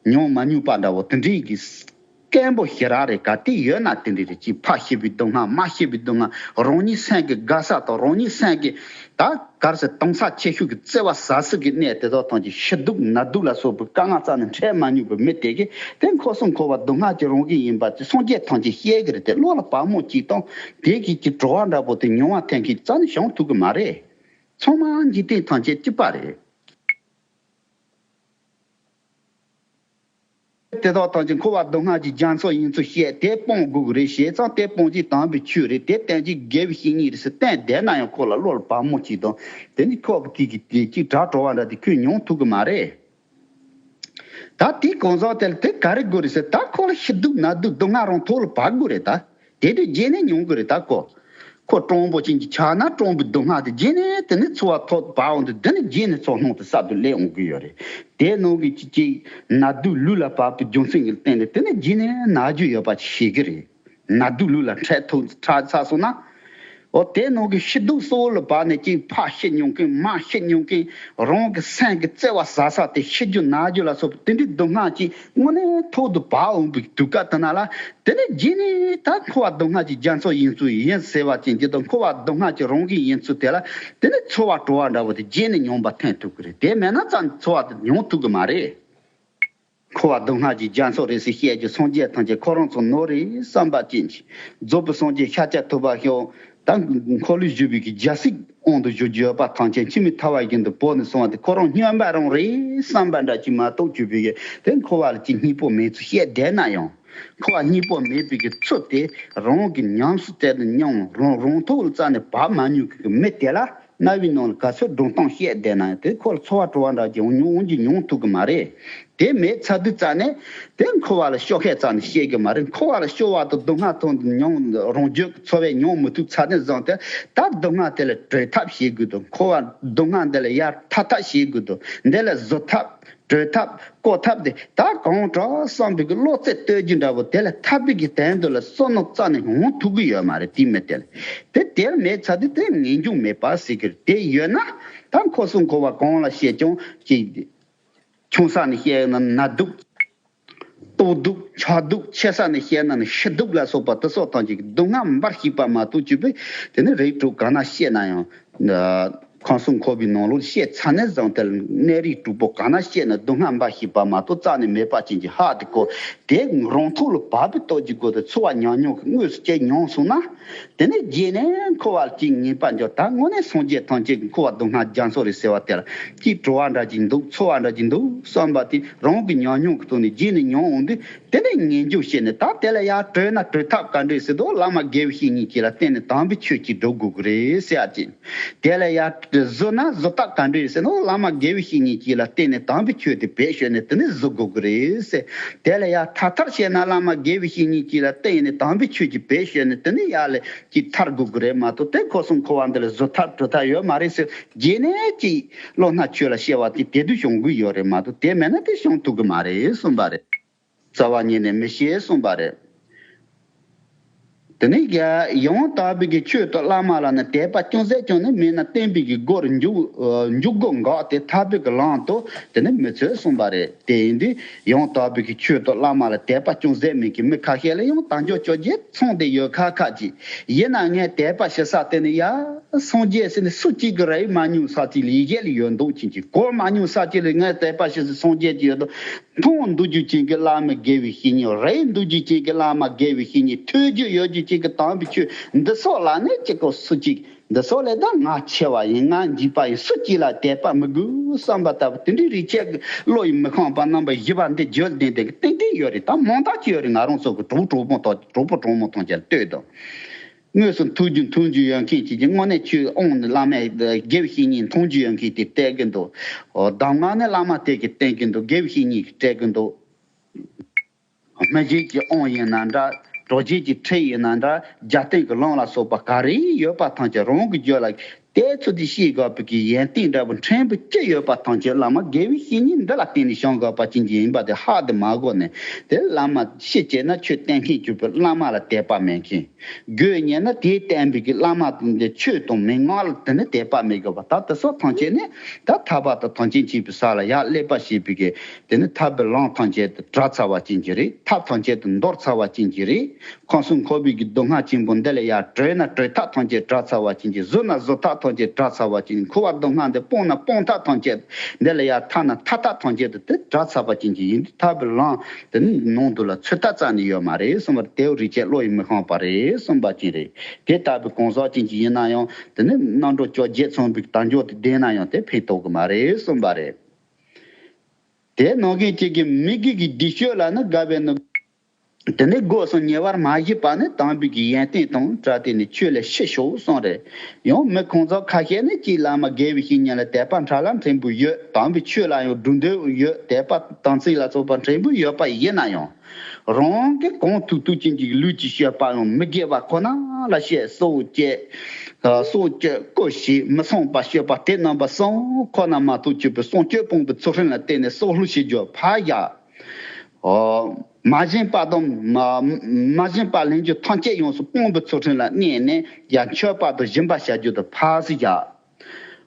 མྱོང་མ་མྱོང་པ་འདྲ་བོ་དེ་འདྲའི་གི་སྐད་འབོད་ཞེ་དྲག་རེད། ག་དེ་ཡོད་ན་དེ་འདྲ་རེད། ཅིག་ཕ་ཤི་བའི་སྡུག་བསྔལ། མ་ཤི་བའི་སྡུག་བསྔལ། རང་ཉིད་སེམས་ཀྱི་དགའ་ས་དང་རང་ཉིད་སེམས་ཀྱི་ད་གར་སེ་གཏོང་ས་ཆེ་ཤོས་ཀྱི་བརྩེ་བ་ཟ་ས་གི་གནས་དེ་དག་ཐམས་ཅད་ཤི་སྡུག་ན་སྡུག་ལ་སོགས་པའི་དཀའ་ངལ་རྩ་ནས་འཕྲད་མ་མྱོང་བའི་མི་དེ་གིས་དེ་འཁོར་གསུམ་འཁོར་བ་སྡུག་བསྔལ་གྱི་རང་བཞིན་ཡིན་པ་དེ་སངས་རྒྱས་ཐམས་ཅད་ཤེས་ཀྱི་རེད། དེ་བློ་ལ་བབ་མོ་གཅིག་དང་དེ་གི་ཀྱི་གྲོལ་བ་འདྲ་པོ་དེ་མྱོང་བ་ཐེངས་ཤིག་རྩ་ནས་བྱུང་ཐུབ་ཀྱི་མ་རེད། ཚང་མ་འཇིག་རྟེན་ཐམས་ཅད་གཅིག་པ་རེད། དེ་དག་ཐམས་ཅད་འཁོར་བ་སྡུག་བསྔལ་གྱི་རྒྱ་མཚོ་ཡིན་ཚུལ་བཤད། དེ་སྤོང་དགོས་ཀྱི་རེད། བྱས་ཙང་དེ་སྤོང་ཅིག་དམ་པའི་ཆོས་རེད། དེ་བསྟན་ཅིག་དགེ་བའི་བཤེས་གཉེན་རེད་ཟེར་བསྟན་བསྡད་ན་ཡང་ཁོ་ལ་བློ་ལ་བབ་མོ་གཅིག་དང་དེ་ནི་ཁོ་གི་གི་དེ་གཅིག་དྲག་བྲོ་བ་འདྲ་དེ་ཁོས་མྱོང་ཐུབ་ཀྱི་མ་རེད། ད་དེའི་གང་ཟག་དེ་ལ་དེ་ག་རེ་དགོས་རེད་ཟེར། ད་ཁོ་ལ་ཤི་སྡུག་ན་སྡུག་སྡུག་བསྔལ་རང་ཐོག་ལ་བབ་དགོས་རེད་ད། དེ་དུས་རྗེས་ནས་མྱོང་གི་རེད་ད་ཁོ། ཁོ་སྤྲང་པོ་ཅན་གྱི་ཆ་ན་སྤྲང་པོའི་སྡུག་བསྔལ་དེ་རྗེས་ནས་དེ་ནི་ཚོར་བ་ཐོག་བབ་འོང་དུས་དེ་ནི་རྗེས་ནས་ཚོར་སྣང་དེ་གསར་དུ་སླེབས་འོང་གི་ཡོད་རེད། དེ་ནང་གི་ཅི་ཅི་ན་སྡུག་ལུས་ལ་བབ་པའི་རྒྱུ་མཚན་གྱི་སྟེང་ནས་དེ་ནི་རྗེས་ནས་ན་རྒྱུ་ཡོད་པ་ཤེས་ཀྱི་རེད། ན་སྡུག་ལུས་ལ་འཕྲད་ཐུབ་འཕྲད་ཚར་སོང་ན། འོ་དེ་ནང་གི་ཤི་སྡུག་གཙོ་བོ་ལ་བབ་ནས་ཅིག་ཕ་ཤི་མྱོང་མཁན། མ་ཤི་མྱོང་མཁན། རང་གི་སེམས་ཀྱི་བརྩེ་བ་ཟ་ས་དེ་ཤི་རྒྱུ་ན་རྒྱུ་ལ་སོགས་པའི་དེ་འདྲའི་སྡུག་བསྔལ་ཅིག་དངོས་གནས་ཐོག་ཏུ་བབ་འོང་བའི་དུས་སྐབས་དེ་ན་ལ་དེ་ནི་རྗེས་ནས་ད་འཁོར་བ་སྡུག་བསྔལ་གྱི་རྒྱ་མཚོ་ཡིན་ཚུལ་ཡིན་ཟེར་བ་ཅན་དེ་དང་འཁོར་བ་སྡུག་བསྔལ་གྱི་རང་བཞིན་ཡིན་ཚུལ་དེ་ལ་དེ་ནི་ཚོར་བ་བྲོ་བ་འདྲ་བོ་དེ་རྗེས་ནས་མྱོང་བ་ཐོན་ཐུབ་ཀྱི་རེད། དེ་མེད་ན་ཙམ་ཚོར་བ་དེ་མྱོང་ཐུབ་ཀྱི་མ་རེད། འཁོར་བ་སྡུག་བསྔལ་གྱི་རྒྱ་མཚོ་རེད་ཟེར་བཤད་རྒྱུ་སངས་རྒྱས་ཐམས་ཅད་ཁོ་རང་ཚོ་ནོར་རེད་བསམ་པ་ཅན་གྱི་རྫོགས་པའི་སངས་རྒྱས་ཤཱཀྱ་ཐུབ་པ་ཤོག་ད་འཁོར་ལོས་སྒྱུར་བའི་གི་རྒྱལ་སྲིད་དབང་དུ་བཞུགས་རྒྱུ་ཡོད་པ་ཐམས་ཅད་འཆི་མེད་ཐར་བ་བཞིན་དུ་བོར་ནས་སོང་བ་དེ་ཁོ་རང་སྨྱོན་པ་རང་རེད་བསམ་པ་འདྲ་ཅིག་མ་གཏོགས་གྱུར་པའི་གི་དེ་འཁོར་བ་ལ་ཅིག་སྙིང་པོ་མེད་ཚུལ་བཤད་བསྡད་ན་ཡང་། འཁོར་བ་སྙིང་པོ་མེད་པའི་གི་ཚུལ་དེ་རང་གི་ཉམས་སུ་བསྟན་ནས་མྱོང་རང་རང་ཐོག་ལ་རྩ་ནས་བབ་མ་མྱོང་གི་མི་དེ་ལ་རྣ་བའི་ནང་ལ་ག་ཚོད་སྒྲུང་གཏམ་བཤད་བསྡད་ན་ཡང་དེ་ཁོ་ལ་ཚོར་བ་བྲོ་བ་འདྲ་ཅིག་མྱོང་འོང་གི་མྱོང་ཐུབ་གི་མ་རེད། དེ་མེད་ཚར་དུས་རྩ་ནས་དེ་འཁོར་བ་ལ་ཤོར་མཁན་རྩ་ནས་བཤད་གི་མ་རེད། འཁོར་བ་ལ་ཤོར་བ་དང་སྡུག་བསྔལ་ཐོག་ཏུ་མྱོང་རང་རྒྱུད་ཀྱི་ཚོར་བས་མྱོང་མི་ཐུབ་ཚར་ནས་བཟུང་སྟེ་ད་སྡུག་བསྔལ་དེ་ལ་གྲོལ་ཐབས་བྱེད་དགོས་དང་འཁོར་བ་སྡུག་བསྔལ་འདི་ལ་ཡར་ཐར་ཐབས་བྱེད་དགོས་དང་འདི་ལ་བཟོད་ཐབས། གྲོལ་ཐབས་བཀོལ་ཐབས་དེ་ད་གང་དྲག་བསམ་པའི་གི་བློ་རྩེ་གཏོད་རྒྱུ་འདྲ་བོ་དེ་ལ་ཐར་པའི་གི་དོན་དུ་ལ་བསམ་མནོ་རྩ་ནས་འོང་ཐུབ་གི་ཡོད་མ་རེད། དེ་མི་དེ་ལ་དེ་དེར་མེད་ཚར་དུས་དེ་ངེས་འབྱུང་མེད་པ་ཟེར་གི་རེད། དེ་ཡོད་ན་ད་འཁོར་གསུམ་འཁོར་བ་གང་ལ་བཤད་ཀྱང་ཅིག་ཆུང་ས་ནས་བཤད་ན་ན་སྡུག་ལྟོགས་སྡུག་འཁྱག་སྡུག་ཆེ་ས་ནས་བཤད་ན་ནི་ཤི་སྡུག་ལ་སོགས་པ་དེ་སོགས་ཐམས་ཅད་ཀྱི་སྡུག་བསྔལ་འབའ་ཞིག་པ་མ་གཏོགས་གྱུར་པའི་དེ་ནི་རིགས་དྲུག་གང་ན་བཤད་ན་ཡང་། ཁམས་གསུམ་འཁོར་བའི་ནང་ལོགས་བཤད་ཚར་ནས་བཟུང་སྟེ་གནས་རིགས་དྲུག་པོ་གང་ན་བཤད་ན་སྡུག་བསྔལ་འབའ་ཞིག་པ་མ་གཏོགས་རྩ་ནས་མེད་པ་ཅན་གྱི་ཧ་དེ་ཀོ། དེ་རང་ཐོག་ལ་བབ་པའི་སྟོབས་ཀྱི་སྒོ་དེ་ཚོར་བ་ཉམས་མྱོང་གི་དངོས་སུ་སྐྱེས་མྱོང་སོང་ན། དེ་ནས་རྗེས་ནས་འཁོར་བ་ལ་ཅིག་ངེས་པ་འཇོག་ད་དངོས་གནས་སངས་རྒྱས་ཐམས་ཅད་ཀྱི་འཁོར་བ་སྡུག་བསྔལ་རྒྱ་མཚོ་རེད་ཟེར་བ་དེ་ལ་ཅིག་བྲོ་བ་འདྲ་ཅིག་འདུག་ཚོར་བ་འདྲ་ཅིག་འདུག་བསམ་པ་དེ་རང་གི་ཉམས་མྱོང་གི་ཐོག་ནས་རྗེས་ནས་མྱོང་འོང་དུས། དེ་ནས་ངེས་འབྱུང་བྱས་ནས་ད་དེ་ལ་ཡར་གྲོལ་ན་གྲོལ་ཐབས་ག་འདྲས་ཟེར་དུས་བླ་མ་དགེ་བའི་བཤེས་གཉེན་གཅིག་ལ་བསྟེན་ནས་དམ་པའི་ཆོས་ཀྱིས་སྒྲུབ་དགོས་ཀྱི་རེད་ཟེར་ཡ་ཅིག་དེ་ལ་ཡར་བཟོད་ན་བཟོད་ཐབས་ག་འདྲས་ཟེར་ན་བླ་མ་དགེ་བའི་བཤེས་གཉེན་གཅིག་ལ་བསྟེན་ནས་དམ་པའི་ཆོས་དེ་བེད་སྤྱོད་ནས་དེ་ནས་བཟོད་དགོས་ཀྱི་རེད་ཟེར། དེ་ལ་ཡར་ཐར་ཐབས་བྱས་ན་བླ་མ་དགེ་བའི་བཤེས་གཉེན་གཅིག་ལ་བསྟེན་ནས་དམ་པའི་ཆོས་ཀྱིས་བེད་སྤྱོད་ནས་དེ་ནས་ཡར་ལ་ཅིག་ཐར་དགོས་ཀྱི་རེད་མ་གཏོགས་དེ་འཁོར་གསུམ་འཁོར་བ་འདི་ལ་བཟོད་ཐབས་གྲོལ་ཐབས་ཡོད་མ་རེད་ཟེར་རྗེས་ནས་ཅིག་བློ་སྣ་ཆོས་ལ་སྐྱེ་བ་དེ་དེ་དུས་བྱུང་གི་ཡོད་རེད་མ་གཏོགས་དེ་མེད་ན་དེ་བྱུང་ཐུབ་ཀྱི་མ་རེད་གསུངས་པ་རེད། རྩ་བ་ཉིད་ནས་མི་ཤེས་གསུངས་པ་རེད། དེ་ནས་ཡང་དག་པའི་གི་ཆོས་དང་བླ་མ་ལ་ནི་དད་པ་ཅུང་ཟད་ཀྱང་ནི་མེད་ན་བསྟན་པའི་གི་སྒོར་འཇུག་འཇུག་སྒོ་འགག་སྟེ་ཐར་པའི་གི་ལམ་དུ་དེ་ནི་མི་ཚུད་གསུངས་པ་རེད། དེ་ཡིན་དུས་ཡང་དག་པའི་གི་ཆོས་དང་བླ་མ་ལ་དད་པ་ཅུང་ཟད་མེད་ཀྱི་མི་ཁ་ཤས་ལ་ཡང་དལ་འབྱོར་བཅོ་བརྒྱད་ཚང་སྟེ་ཡོད་ཁག་ཁག་ཅིག་ཡིན་ན་ངས་དད་པ་བྱེད་ས་དེ་ནི་ཡ། སངས་རྒྱས་ཟེར་ནས་སུ་གཅིག་གིས་རིག་མ་མྱོང་ས་ཅིག་ལ་ཡི་གེ་ལ་ཡོད་མདོག་ཅན་གྱི་གོ་མ་མྱོང་ས་ཅིག་ལ་ངས་དད་པ་བྱེད་ཟེར་སངས་རྒྱས་ཀྱི་ཡོད་དོ། མཐོང་འདུག་རྒྱུ་ཅན་གྱི་བླ་མ་དགེ་བའི་བཤེས་གཉེན། རིག་འདུག་རྒྱུ་ཅན་གྱི་བླ་མ་དགེ་བའི་བཤེས་གཉེན། ཐོས་རྒྱུ་ཡོད་རྒྱུ་ཅན་གྱི་དམ་པའི་ཆོས་འདི་སོགས་ལ་ནི་གཅིག་གོ་སུ་གཅིག་འདི་སོགས་ལས་ད་ང་ཆེ་བ་ཡིན། ང་འཇིགས་པ་ཡིན། སུ་གཅིག་ལ་དད་པ་མི་དགོས་བསམ་པ་ལྟ་བུ་དེ་འདྲའི་རིགས་ཆད་ཀྱི་བློ་ཡི་མི་ཤོང་པ་རྣམ་པ་བཞི་པ་འདི་བརྗོད་ལྡན་ལྡན་གྱི་ཏན་ཏན་ཡོད་རེད། ད་མང་དག་ཅིག་ཡོད་རེད། ང་རང་ཚོ་གི་གྲོགས་གྲོགས་མོ་དང་གྲོགས་པོ་གྲོགས་མོ་དང་བཅས་ལ་ལྟོས་དང་། དངོས་སུ་ཐུག་རྒྱུ་མཐོང་རྒྱུ་ཡོད་མཁན་ཅིག་གི་དངོས་གནས་ཆོས་དབང་ནི་བླ་མའི་དགེ་བའི་བཤེས་གཉེན་མཐོང་རྒྱུ་ཡོད་མཁན་དེ་སྤྲད་གི་འདུག་གདམས་ངག་ནི་བླ་མ་དེ་གི་བསྟན་གི་འདུག་དགེ་བའི་བཤེས་གཉེན་གི་སྤྲད་གི་འདུག་སྨིན་བྱེད་ཀྱི་དབང་ཡིན་ན་འདྲ། གྲོལ་བྱེད་ཀྱི་ཁྲིད་ཡིན་ན་འདྲ། རྒྱབ་རྟེན་གྱི་ལམ་ལ་སོགས་པ་ག་རེ་ཡོད་པ་ཐམས་ཅད་རང་གི་རྒྱུད་ལ་དེ་ཚོ་དེ་ཤེས་དགོས་པའི་གི་ཡོན་ཏན་འདྲ་པོ་ཕྲན་བུ་ཅི་ཡོད་པ་ཐམས་ཅད་བླ་མ་དགེ་བའི་བཤེས་གཉེན་འདི་ལ་བརྟེན་ནས་བྱུང་དགོས་པ་ཅན་གྱི་ཡིན་པ་དེ་ཧ་དེ་མ་གོ་ནས། དེ་བླ་མ་ཤི་བྱས་ན་ཆོས་བསྟན་མཁན་གྱུར་པའི་བླ་མ་ལ་དད་པ་མེད་མཁན། དགོས་ཉེན་ན་དེའི་བསྟན་པའི་གི་བླ་མ་དང་དེ་ཆོས་དང་མན་ངག་ལ་དེ་ནི་དད་པ་མེད་དགོས་པ། ད་དེ་སོགས་ཐམས་ཅད་ནི་ད་ཐར་པ་དང་ཐམས་ཅད་མཁྱེན་པའི་ས་ལ་ཡར་སླེབས་པ་ཞེས་པའི་གི་དེ་ནི་ཐར་པའི་ལམ་ཐམས་ཅད་དུ་བྲལ་ཚར་བ་ཅན་གྱི་རེད། ཐབས་ཐམས་ཅད་དུ་འདོར་ཚར་བ་ཅན་གྱི་རེད། ཁམས་གསུམ་འཁོར་བའི་གི་སྡུག་བསྔལ་ཆེན་པོ་འདི་ལས་ཡར་གྲོལ་ན་གྲོལ་ཐབས་ཐམས་ཅད་བྲལ་ཚར་བ་ཅན་གྱི། བཟོད་ན་བཟོད་ཐབས་ཐམས་ཅད་བྲལ་ཚར་བ་ཅན། འཁོར་བ་སྡུག་བསྔལ་འདི་སྤོང་ན་སྤོང་ཐབས་ཐམས་ཅད། འདི་ལས་ཡར་ཐར་ན་ཐར་ཐབས་ཐམས་ཅད་དུ་དེ་བྲལ་ཚར་བ་ཅན་གྱི་ཡིན་དུས་ཐར་པའི་ལམ་དེ་ནི་ནང་དུ་ལ་ཚུད་ཐབས་རྩ་ནས་ཡོད་མ་རེད་གསུངས་པ་རེད། དེའུ་རིགས་ཆད་བློ་ཡིས་མི་ཤོང་པ་རེད་གསུངས་པ་ཅན་རེད། དེ་ལྟ་བུའི་གང་ཟག་ཅན་གྱི་ཡིན་ན་ཡང་དེ་ནི་རྣམ་གྲངས་བཅོ་བརྒྱད་ཚང་བའི་དལ་འབྱོར་དེ་ལྡན་ན་ཡང་དེ་ཕན་ཐོགས་ཀྱི་མ་རེད་གསུངས་པ་རེད། དེ་ནང་བཞིན་གཅིག་གི་མི་དགེ་གི་སྡིག་སྤྱོད་ལ་ནི་དགའ་བས་ནི། དེ་ནས་སྒོ་གསུམ་ཉེ་བར་མ་བཞེས་པ་ནི་དམ་པའི་གི་ཡོན་ཏན་དང་བྲལ་ཏེ་ནི་ཆོས་ལས་ཕྱི་ཞོག་གསུངས་རེད། ཡང་མི་ཁོང་ཚོ་ཁ་ཤས་ནི་གཅིག་བླ་མ་དགེ་བའི་བཤེས་གཉེན་ལ་དད་པ་འཕྲལ་ལ་ཕྲན་བུ་ཡོད། དམ་པའི་ཆོས་ལ་ཡང་འགྲོ་འདོད་ཡོད། དད་པ་དམ་ཚིག་ལ་སོགས་པ་ཕྲན་བུ་ཡོད་པ་ཡིན་ན་ཡང་། རང་གི་གང་ཐུབ་ཐུབ་ཅན་གྱི་ལུས་ཀྱི་སྤྱོད་པ་ཡང་མི་དགེ་བ་ཁོ་ན་ལ་བཤད། སྲོག་བཅད། སྲོག་གཅོད། རྐུ་བྱེད། མི་བསྲུང་བ་སྤྱོད་པ་དེ་རྣམ་པ་གསུམ་ཁོ་ན་མ་གཏོགས་གཅིག་པུ་སྲོག་གཅོད་སྤོང་བའི་ཚུལ་ཁྲིམས་ལ་བརྟེན་ནས་སྲོག་བླུ་བྱེད་རྒྱུ་ཕར་བཞག་ཨོ། མ་བཞེས་པ་དང་མ་མ་བཞེས་པ་ལེན་རྒྱུ་ཐམས་ཅད་ཡོངས་སུ་སྤོང་བའི་ཚུལ་ཁྲིམས་ལ་གནས་ནས་ཡང་མཆོད་པ་དང་སྦྱིན་པ་བྱ་རྒྱུ་དེ་ཕར་བཞག་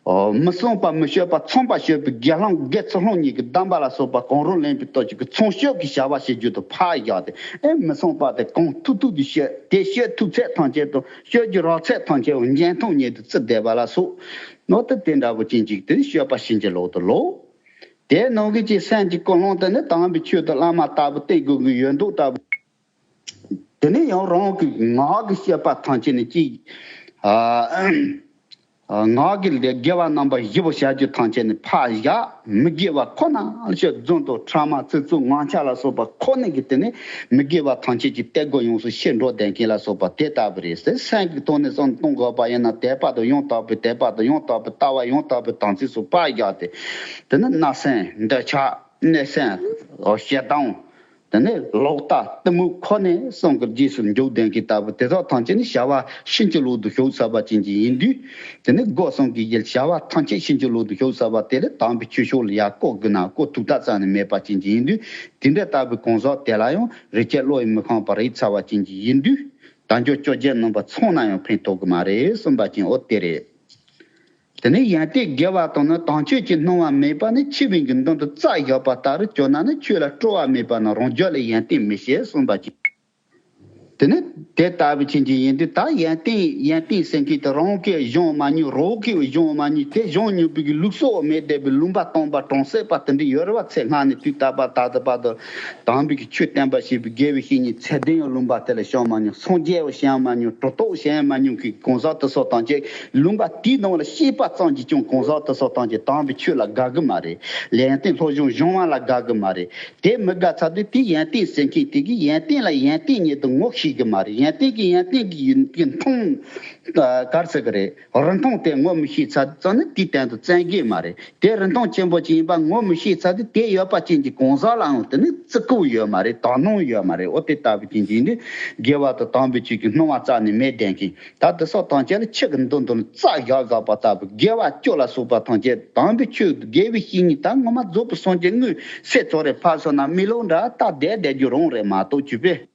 ཨོ། མི་བསྲུང་བ་མི་སྤྱོད་པ་མཚུངས་པར་སྤྱོད་པའི་དགེ་སློང་དགེ་ཚུལ་སློང་གཉིས་ཀྱི་གདམས་པ་ལ་སོགས་པ་གང་རུང་ལེན་པའི་སྟོབས་ཀྱིས་མཚུངས་སྤྱོད་ཀྱི་བྱ་བ་བྱེད་རྒྱུ་དེ་ཕར་བཞག་སྟེ། ཨེ། མི་བསྲུང་བ་དེ་གང་ཐུབ་ཐུབ་ཀྱིས་སྤྱོད། དེ་སྤྱོད་ཐུབ་ཚད་ཐམས་ཅད་དང་སྤྱོད་རྒྱུ་རག་ཚད་ཐམས་ཅད་འོ་འཇོན་ཐང་ཉིད་དུ་བརྩི་བསྡད་པ་ལ་སོགས། ནོར་དེ་དེ་འདྲ་བོ་ཅན་ཅིག་དེ་སྤྱོད་པ་ཕྱིན་ཅི་ལོག་ཏུ་ལོག་དེ་ནང་གི་ཅིག་སེམས་ཀྱི་ཀུན་སློང་དེ་ནི་དམ་པའི་ཆོས་དང་བླ་མ་ལྟ་བུ་བསྟེན་དགོས་ཀྱི་ཡོད་མདོག་ལྟ་བུ། དེ་ནས་ཡང་རང་གི་ངག་གི་བཤད་པ་ཐམས་ཅད་ནི་ཅིག་ཨ། ངག་གི་ལས་དགེ་བ་རྣམ་པ་བཞི་པོ་བྱ་རྒྱུ་ཐམས་ཅད་ནི་ཕར་བཞག་མི་དགེ་བ་ཁོ་ན་ལ་སྤྱོད། རྫུན་དང་ཕྲ་མ་ཚིག་རྩུབ་ངག་འཁྱལ་ལ་སོགས་པ་ཁོ་ན་གི་དེ་ནི་མི་དགེ་བ་ཐམས་ཅད་ཀྱི་གཏེ་སྒོ་ཡོངས་སུ་ཕྱེ་འགྲོ་བསྡད་མཁན་ལ་སོགས་པ་དེ་ལྟ་བུ་རེད་ཟེར། སེམས་ཀྱི་ཐོག་ནས་བསམ་གཏོང་དགོས་པ་ཡིན་ན་དད་པ་དང་ཡང་དག་པའི་དད་པ་དང་ཡང་དག་པའི་ལྟ་བ་ཡང་དག་པའི་དམ་ཚིག་སོགས་ཕར་བཞག་སྟེ། དེ་ནི་བརྣབ་སེམས། འདོད་ཆགས། གནོད་སེམས། ཞེ་སྡང་། དེ་ནས་ལོག་ལྟ། གཏི་མུག་ཁོ་ནས་གསུམ་གྱི་རྗེས་སུ་འཇུག་བསྡད་མཁན་ལྟ་བུ་དེ་དག་ཐམས་ཅད་ནི་བྱ་བ་ཕྱིན་ཅི་ལོག་ཏུ་ཞུགས་ཚར་བ་ཅན་གྱི་ཡིན་དུས། དེ་ནི་སྒོ་གསུམ་གྱི་ཡུལ་བྱ་བ་ཐམས་ཅད་ཕྱིན་ཅི་ལོག་ཏུ་ཞུགས་ཚར་བ་དེ་ལས་དམ་པའི་ཆོས་ཕྱོགས་ལ་ཡར་བཀོད་དགོས་ན་བཀོད་ཐུབ་ཐབས་རྩ་ནས་མེད་པ་ཅན་གྱི་ཡིན་དུས། དེ་འདྲ་ལྟ་བུའི་གང་ཟག་དེ་ལ་ཡང་རིགས་ཆད་བློ་ཡིས་མི་ཤོང་པ་རེག་ཚར་བ་ཅན་གྱི་ཡིན་དུས། དལ་འབྱོར་བཅོ་བརྒྱད་རྣམ་པ་ཚང་ན་ཡང་ཕན་ཐོགས་ཀྱི་མ་རེད་གསུངས་པ་ཅན་འོ་དེ་རེད། དེ་ནས་ཡོན་ཏན་དགེ་བ་དང་ནི་དམ་ཆོས་ཀྱི་སྣང་བ་མེད་པ་ནི་འཆི་བའི་གི་མདུན་དུ་རྩྭ་བཞག་པ་ལྟར་གྱུར་ན་ནི་ཆོས་ལ་སྤྲོ་བ་མེད་པ་ན་རང་རྒྱུད་ལ་ཡོན་ཏན་མི་སྐྱེ་གསུངས་པ་ཅན། དེ་ནི་དེ་ལྟ་བུ་ཅན་གྱི་ཡིན་དུས་ད་ཡོན་ཏན་ཡོན་ཏན་ཟེར་མཁན་དེ་རང་གིས་སྦྱོང་མ་མྱོང་། རོགས་ཀྱིས་སྦྱོང་མ་མྱོང་། དེ་སྦྱོང་མྱོང་བའི་གི་ལུགས་སྲོལ་མེད་བསྡད་པའི་ལུང་པ་སྟོང་པ་གྲོང་གསེབ་པ་དེ་འདྲ་ཡོད་རེད་བ། ཚེ་སྔ་ནས་དུས་ད་བར་ད་ལྟ་བར་དུ་དམ་པའི་གི་ཆོས་བསྟན་པ་ཞེས་པའི་དགེ་བའི་བཤེས་གཉེན་ཚད་ལྡན་ཡང་ལུང་པ་དེ་ལ་བྱོན་མ་མྱོང་། སངས་རྒྱས་བྱོན་མ་མྱོང་། གྲུབ་ཐོབ་བྱོན་མ་མྱོང་གི་གང་ཟག་དེ་ཚོ་དང་བཅས་ལུང་པ་དེའི་ནང་ལ་སྐྱེས་པ་ཙམ་གྱིས་ཀྱང་གང་ཟག་དེ་ཚོ་ཐམས་ཅད་དམ་པའི་ཆོས་ལ་དགའ་གི་མ་རེད། ལས་ཡོན་ཏན་སློབ་སྦྱོང་སྦྱོང་བ་ལ་དགའ་གི་མ་རེད། དེ་མི་དགའ་ཚར་དུས་དེ་ཡོན་ཏན་ཟེར་མཁན་དེ་གིས་ཡོན་ཏན་ལ་ཡོན་ཏན་ཉིད་དུ་ངོ་ཤེས་གི་མ་རེད། ཡོན་ཏན་གྱིས་ཡོན་ཏན་གྱི་ཡོན་ཏན་མཐོང་ག་རེ་ཟེར་གི་རེད། རིན་ཐང་དེ་ངོ་མི་ཤེས་ཚར་ཙང་ནི་དེའི་སྟེང་དུ་བཙན་གྱི་མ་རེད། དེ་རིན་ཐང་ཆེན་པོ་ཅིག་ཡིན་པ་ངོ་མི་ཤེས་ཚར་དུས་དེ་ཡོད་པ་ཅན་གྱི་གང་ཟག་ལའང་དེ་ནི་བརྩི་བཀུར་ཡོད་མ་རེད། དག་སྣང་ཡོད་མ་རེད། འོ་དེ་ལྟ་བུ་ཅན་གྱི་འདི་དགེ་བ་དང་དམ་པའི་ཆོས་ཀྱི་སྣང་བ་རྩ་ནས་མེད་བསྡད་མཁན། ད་དེ་སོགས་ཐམས་ཅད་ལ་ཆུ་གི་མདུན་དུ་ནི་རྩྭ་བཞག་བཞག་པ་ལྟ་བུ་དགེ་བ་བཅུ་ལ་སོགས་པ་ཐམས་ཅད་དམ་པའི་ཆོས་དགེ་བའི་བཤེས་གཉེན་ད་ངོ་མ་རྫོགས་པའི་སངས་རྒྱས་དངོས་སུ་ཚོ་རེ་ཕར་སོང་ན་མི་ལོ་འདྲ་ལྟ་བསྡད་བསྡད་རྒྱུ་རང་རེད་མ་གཏོགས་ཅི་པས།